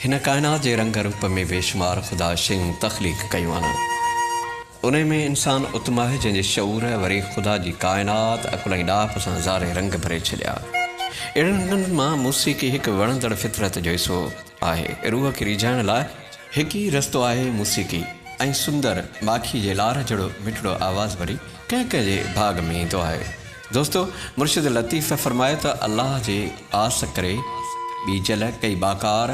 هن ڪائنات جي رنگ روپ ۾ بيشمار خدا شيون تخليق ڪيون آهن. انهي ۾ انسان اتم آهي جنهن جي شعور وري خدا جي ڪائنات عقل ۽ ڏاهپ سان زاري رنگ ڀري ڇڏيا. اهڙن رنگن مان موسيقي هڪ وڻندڙ فطرت جو حصو آهي. روح کي ريجهائڻ لاء هڪ ئي رستو آهي موسيقي ۽ سندر ماکي جي لار جهڙو مٺڙو آواز وري ڪنهن ڪنهن جي ڀاڳ ۾ ايندو آهي. دوستو مرشد لطيف فرمايو ته الله جي آس ڪري ٻيجل ڪئي ٻاڪار،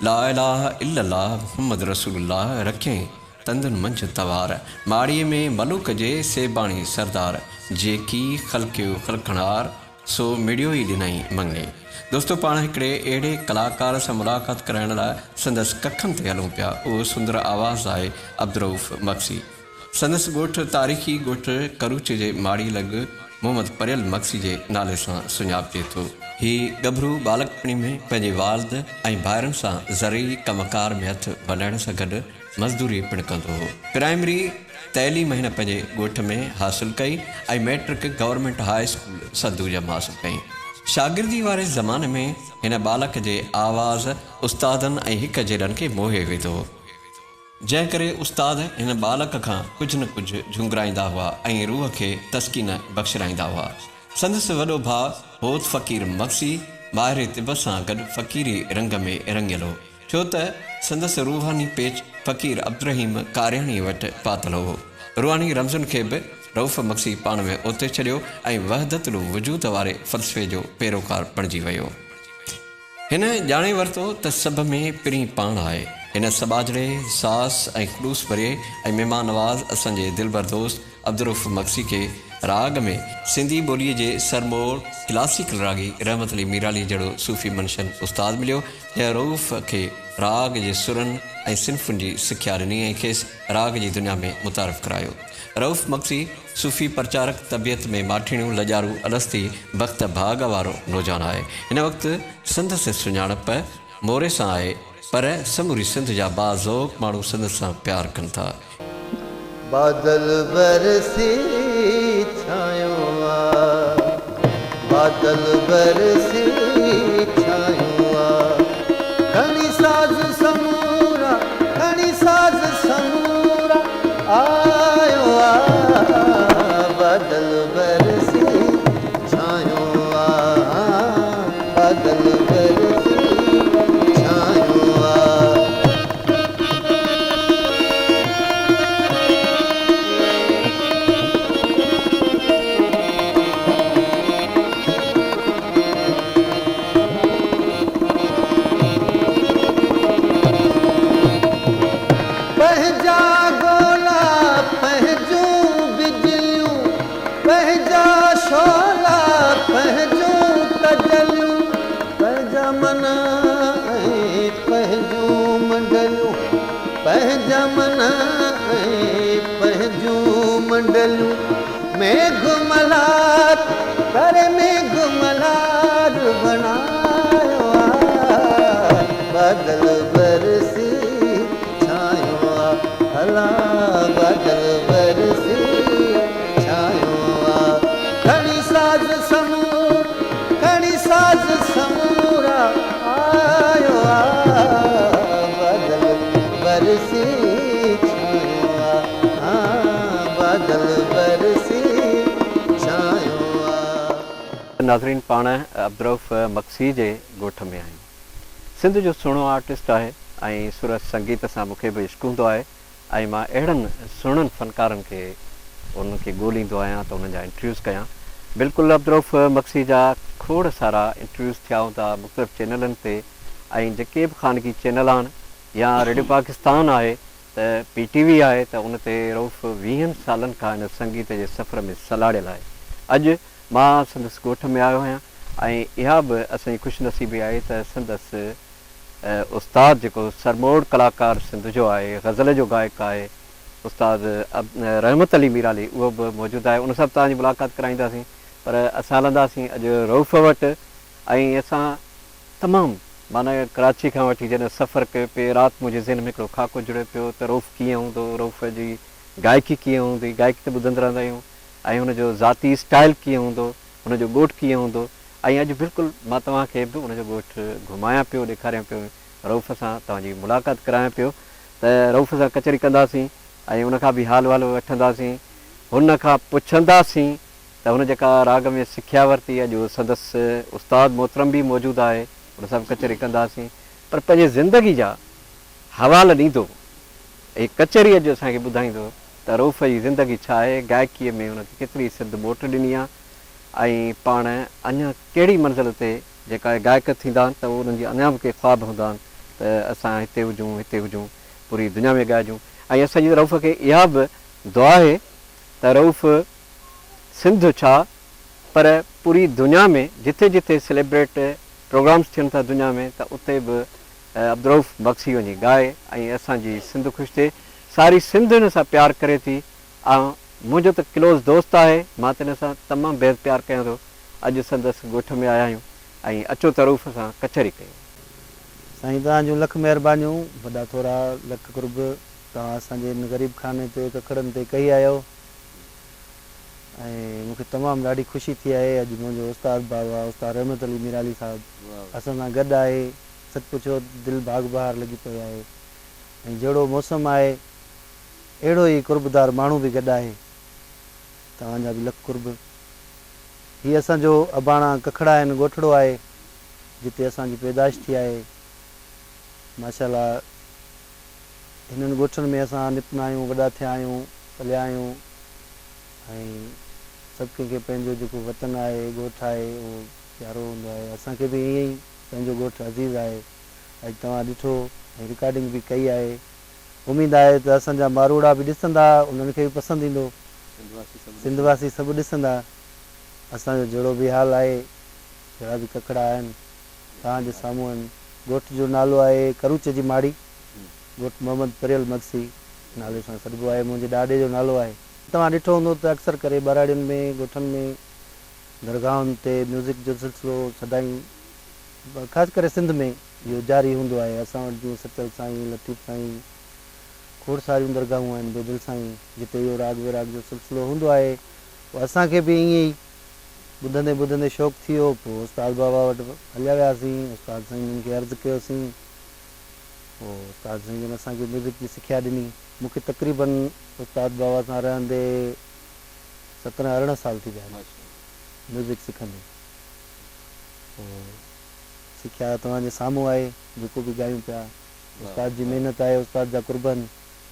لا اله الا الله محمد رسول الله رکيائين تندن منجهه توار، ماڙيء ۾ ملوڪ جي سيباڻي سردار، جيڪي خلقيو خلقڻهار سو مڙيو ئي ڏنائين مڱڻي. دوستو پاڻ هڪڙي اهڙي ڪلاڪار سان ملاقات ڪرائڻ لاء سندس ڪکن تي هلون پيا اهو سندر آواز آهي عبدالرئوف مگسي. سندس ڳوٺ تاريخي ڳوٺ ڪروچي جي ماڙي لڳ محمد پريل مگسي جي نالي سان سڃاپجي ٿو. هي ڳڀرو ٻالڪپڻي ۾ پنهنجي والد ۽ ڀائرن سان زرعي ڪم ڪار ۾ هٿ ونڊائڻ سان گڏ مزدوري پڻ ڪندو هو. پرائمري تعليم هن پنهنجي ڳوٺ ۾ حاصل ڪئي ۽ مئٽرڪ گورنمينٽ هاء اسڪول سدوجا مان حاصل ڪئي. شاگردي واري زماني ۾ هن ٻالڪ جي آواز استادن ۽ هڪ جيڏن کي موهي وڌو. جنهن ڪري استاد هن ٻالڪ کان ڪجهه نه ڪجهه جهونگرائيندا هئا ۽ روح کي تسڪين بخشرائيندا هئا. سندس وڏو ڀاء هوت فقير مگسي ماهر طب سان گڏ فقيري رنگ ۾ رڱيل هو، ڇو ته سندس روحاني پيچ فقير عبدالرحيم ڪارياڻيء وٽ پاتل هو. روحاني رمزن کي به رئوف مگسي پاڻ ۾ اوتي ڇڏيو ۽ وحدت الوجود واري فلسفي جو پيروڪار بڻجي ويو. هن ڄاڻي ورتو ته سڀ ۾ پرين پاڻ آهي. هن سٻاجهڙي، ساس ۽ خلوص ڀريي ۽ مهمان نواز اسان جي دلبر دوست عبدالرؤف مگسي کي راڳ ۾ سنڌي ٻوليء جي سرموڙ ڪلاسيڪل راڳي رحمت علي ميرالي جهڙو صوفي منشن استاد مليو، جنهن رئوف کي راڳ جي سرن ۽ صنفن جي سکيا ڏني ۽ کيس راڳ جي دنيا ۾ متعارف ڪرايو. رئوف مگسي صوفي پرچارڪ طبيعت ۾ ماٺيڻو، لڄارو، الستي، بخت ڀاڳ وارو نوجوان آهي. هن وقت سندس سڃاڻپ موري سان آهي، پر سموري سنڌ جا باذوق ماڻهو سندس سان پيار ڪن ٿا. بادل برسي ڇانيو آ، بادل برسي ڇانيو آ، کڻي ساز سمورا، کڻي ساز سمورا آيو آ، بادل برسي ڇانيو آ، بادل برسي ڇانيو آ. پنهنجا گولا پنهنجون بجليون، پنهنجا شعلا پنهنجون تجليون، پنهنجا من ۽ پنهنجون منڊليون، پنهنجا من ۽ پنهنجون منڊليون، ميگهه ملهار ڪري ميگهه ملهار بڻايو آ، بادل برسي ڇانيو آ، الا بادل برسي ڇانيو آ، کڻي ساز سمورا، کڻي ساز سمورا آيو آ، بادل برسي ڇانيو آ، بادل برسي ڇانيو آ. ناظرين پاڻ عبدالرؤف مگسي جي ڳوٺ ۾ آهيون. سنڌ جو سهڻو آرٽسٽ آهي ۽ سر سنگيت سان مونکي به عشق هوندو آهي ۽ مان اهڙن سهڻن فنڪارن کي انهن کي ڳوليندو آهيان ته انهن جا انٽرويوز ڪيان. بلڪل عبدالرؤف مگسي جا کوڙ سارا انٽرويوز ٿيا هوندا مختلف چينلن تي ۽ جيڪي به خانگي چينل آهن يا ريڊيو پاڪستان آهي ته پي ٽي وي آهي ته ان تي رئوف ويهن سالن کان هن سنگيت جي سفر ۾ سلهاڙيل آهي. اڄ مان سندس ڳوٺ ۾ آيو آهيان ۽ اها به اسان جي خوش نصيبي آهي ته سندس استاد جيڪو سرموڙ ڪلاڪار سنڌ جو آهي، غزل جو گائڪ آهي استاد رحمت علي ميرالي اهو به موجود آهي ان سان به توهان جي ملاقات ڪرائينداسين پر اسان هلنداسين اڄ رئوف وٽ ۽ اسان تمام معنيٰ ڪراچي کان وٺي جڏهن سفر ڪيو پئي رات منهنجي ذهن ۾ هڪڙو خاڪو جڙيو پيو ته رئوف ڪيئن هوندو، رئوف جي گائڪي ڪيئن هوندي، گائڪي ته ٻڌندا رهندا آهيون ۽ هن جو ذاتي اسٽائل ڪيئن هوندو، هن جو ڳوٺ ڪيئن هوندو ۽ اڄ بلڪل مان توهان کي به ان جو ڳوٺ گهمايان پيو ڏيکاريان پيو. رئوف سان توهان جي ملاقات ڪرايان پيو ته رئوف سان ڪچهري ڪنداسين ۽ ان کان به حال احوال وٺنداسين، هن کان پڇنداسين ته هن جيڪا راڳ ۾ سکيا ورتي، اڄ سندس استاد محترم به موجود آهي، ان سان به ڪچهري ڪنداسين، پر پنهنجي زندگي جا حوالا ڏيندو ۽ ڪچهري اڄ اسان کي ٻڌائيندو ته رئوف جي زندگي ڇا آهي، گائڪيء ۾ هن کي ڪيتري سڌ موٽ ڏني آهي ۽ پاڻ اڃا ڪهڙي منزل تي جيڪا گائڪ ٿيندا آهن ته انهن جي اڃا به ڪي خواب هوندا آهن ته اسان هتي هجون هتي هجون پوري دنيا ۾ ڳائجون ۽ اسان جي رئوف کي اها به دعا آهي ته رئوف سنڌ ڇا پر پوري دنيا ۾ جٿي جٿي سليبريٽ پروگرامس ٿين ٿا دنيا ۾ ته اتي به عبدالرئوف مگسي وڃي ڳائي ۽ اسان جي سنڌ خوش ٿئي ساري سنڌ هن سان پيار ڪري ٿي ۽ منهنجو ته ڪلوز دوست آهي مان ته هن سان تمام بيحد پيار ڪيان ٿو اڄ سندس ڳوٺ ۾ آيا آهيون ۽ اچو ته رئوف سان ڪچهري ڪيون. سائين توهان جون لک مهربانيون وڏا ٿورا لک قرب توهان اسان جي هن غريب خاني تي ڪکڙن تي ڪهي آيو ۽ مون کي تمام ڏاڍي خوشي ٿي آهي اڄ منهنجو استاد بابا استاد رحمت علي ميرالي صاحب اسان سان گڏ آهي سچ پڇو دل باغ بهار لڳي پئي آهي ۽ جهڙو موسم آهي اهڙو ئي قربدار ماڻهو به گڏ آهي توهان جا به لک قرب. هي اسان جو اباڻا ڪکڙا آهن ڳوٺڙو آهي جتي اسان جي پيدائش ٿي آهي ماشاء الله هنن ڳوٺن ۾ اسان نپنا آهيون وڏا ٿيا آهيون پليا آهيون ۽ سڀ ڪنهن کي پنهنجو جيڪو وطن آهي ڳوٺ آهي اهو پيارو هوندو آهي اسان کي به ائين ئي پنهنجو ڳوٺ عزيز آهي اڄ توهان ڏٺو ۽ رڪارڊنگ به ڪئي آهي اميد آهي ته اسان جا ماروئڙا به ڏسندا انهن کي به پسند ايندو. سنڌ واسي سڀ ڏسندا. اسان جو جهڙو به حال آهي، جهڙا به ڪکڙا آهن، توهان جي سامهون آهن. ڳوٺ جو نالو آهي ڪروچ جي ماڙي. ڳوٺ محمد پريل مگسي نالي سان سڏبو آهي. منهنجي ڏاڏي جو نالو آهي. توهان ڏٺو هوندو ته اڪثر ڪري ٻهراڙين ۾، ڳوٺن ۾ درگاهن تي ميوزڪ جو سلسلو سدائين خاص ڪري سنڌ ۾ اهو جاري هوندو آهي. اسان وٽ جيئن سچل سائين، لطيف سائين، کوڙ ساريون درگاهون آهن، بيدل سائين، جتي اهو راڳ ويراڳ جو سلسلو هوندو آهي. پوء اسان کي به ائين ئي ٻڌندي ٻڌندي شوق ٿي ويو. پوء استاد بابا وٽ هليا وياسين. استاد سائين جن کي عرض ڪيوسين. پوء استاد سائين جن اسان کي ميوزڪ جي سکيا ڏني. مون کي تقريباً استاد بابا سان رهندي سترهن ارڙهن سال ٿي ويا آهن ميوزڪ سکندي. پوء سکيا توهان جي سامهون آهي جيڪو به ڳايون پيا استاد جي محنت آهي استاد جا قرب آهن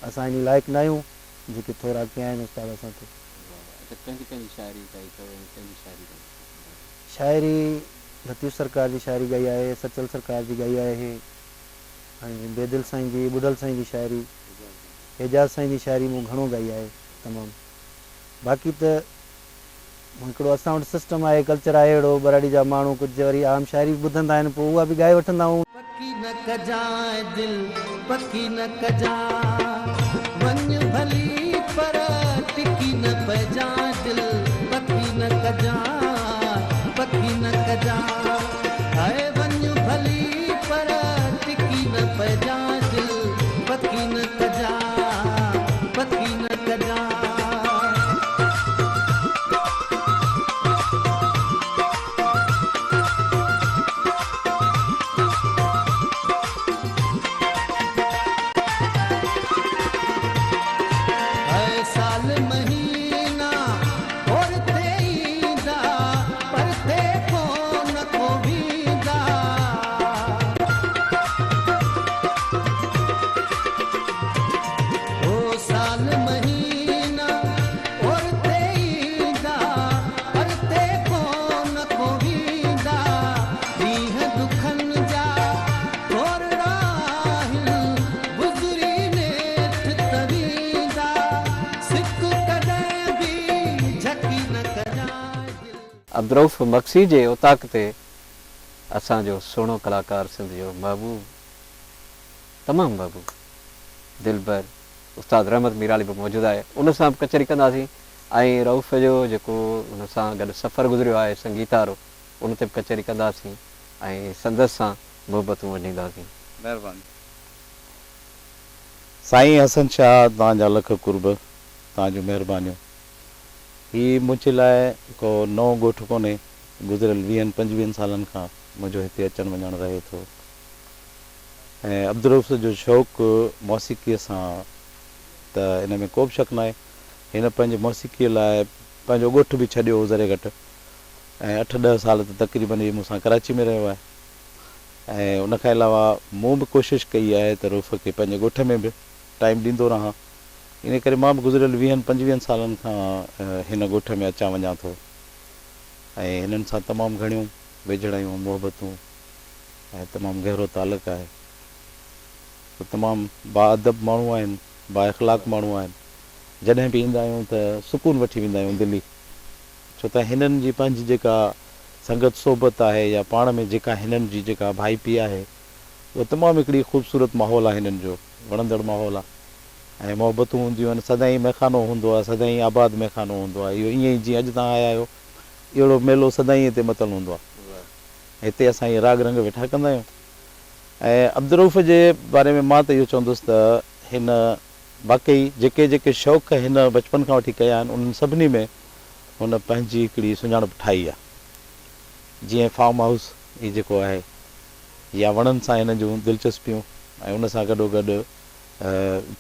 اسان انهي لائق ناهيون جيڪي ٿورا ڪيا آهن استاد اسان تي. اچا ڪنهن جي ڪنهن جي شاعري ڳائي اٿو ۽ ڪنهن جي شاعري ڳائڻ پسند آهي؟ شاعري لطيف سرڪار جي شاعري ڳائي آهي سچل سرڪار جي ڳائي آهي ۽ بيدل سائين جي ٻڍل سائين جي شاعري اعجاز سائين جي شاعري مون گهڻو ڳائي آهي تمام باقي ته هڪڙو اسان وٽ سسٽم آهي ڪلچر آهي اهڙو ٻهراڙي جا ماڻهو ڪجهه وري عام شاعري به ٻڌندا آهن پوء اها به ڳائي وٺندا آهيون. پڪي نه ڪجانء دل پڪي نه ڪجانء وڃ ڀلي پر ٽڪي نه پئجانء دل پڪي نه ڪجانء پڪي نه ڪجانء هاء وڃ ڀلي پر ٽڪي نه پئجانء دل پڪي نه ڪجانء پڪي نه ڪجانء. هي سال مهينا اور تي ايندا پر تي ڪونه ڪو ويندا. هو سال مهينا اور تي ايندا پر تي ڪونه ڪو ويندا. ڏينهن دکن جا ٿورڙا آهن گذري نيٺ ته ويندا. سڪ ڪڏهن به جهڪي نه ڪجانء دل. عبدالرئوف مگسي جي اوطاق تي اسان جو سهڻو ڪلاڪار سنڌ جو محبوب تمام محبوب دلبر استاد رحمت ميرالي به موجود آهي ان سان به ڪچهري ڪنداسين ۽ رئوف جو جيڪو ان سان گڏ سفر گذريو آهي سنگيت وارو ان تي به ڪچهري ڪنداسين ۽ سندس سان محبتون ونڊينداسين. مهرباني. سائين حسن شاهه توهان جا لک قرب توهان جون مهربانيون. هي منهنجي لاء ڪو نئون ڳوٺ ڪونهي، گذريل ويهن پنجويهن سالن کان منهنجو هتي اچڻ وڃڻ رهي ٿو. ۽ عبدالرئوف جو شوق موسيقيء سان ته ان ۾ ڪو به شڪ ناهي. هن پنهنجي موسيقيء لاء پنهنجو ڳوٺ به ڇڏيو هو ذري گهٽ ۽ اٺ ڏهه سال ته تقريبن هي مون سان ڪراچي ۾ رهيو آهي ۽ ان کان علاوه مون به ڪوشش ڪئي آهي ته رئوف کي پنهنجي ڳوٺ ۾ به ٽائيم ڏيندو رهان. ان ڪري مان به گذريل ويهن پنجويهن سالن کان هن ڳوٺ ۾ اچان وڃان ٿو ۽ هنن سان تمام گهڻيون ويجهڙايون محبتون ۽ تمام گهرو تعلق آهي. هو تمام باادب ماڻهو آهن، بااخلاق ماڻهو آهن. جڏهن به ايندا آهيون ته سڪون وٺي ويندا آهيون دلي. ڇو ته هنن جي پنهنجي جيڪا سنگت صحبت آهي يا پاڻ ۾ جيڪا هنن جي جيڪا ڀائپي آهي اها تمام هڪڙي خوبصورت ماحول آهي هنن جو، وڻندڙ ماحول آهي ۽ محبتون هونديون آهن. سدائين ميخانو هوندو آهي، سدائين آباد ميخانو هوندو آهي. اهو ائين ئي جيئن اڄ توهان آيا آهيو اهڙو ميلو سدائين هتي متل هوندو آهي. هتي اسان اهي راڳ رنگ ويٺا ڪندا آهيون ۽ عبدالرئوف جي باري ۾ مان ته اهو چوندس ته هن واقعي جيڪي جيڪي شوق هن بچپن کان وٺي ڪيا آهن انهن سڀني ۾ هن پنهنجي هڪڙي سڃاڻپ ٺاهي آهي جيئن فارم هائوس هي جيڪو آهي يا وڻن سان هن جون دلچسپيون ۽ ان سان گڏوگڏ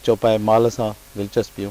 چوپائي مال سان دلچسپيون.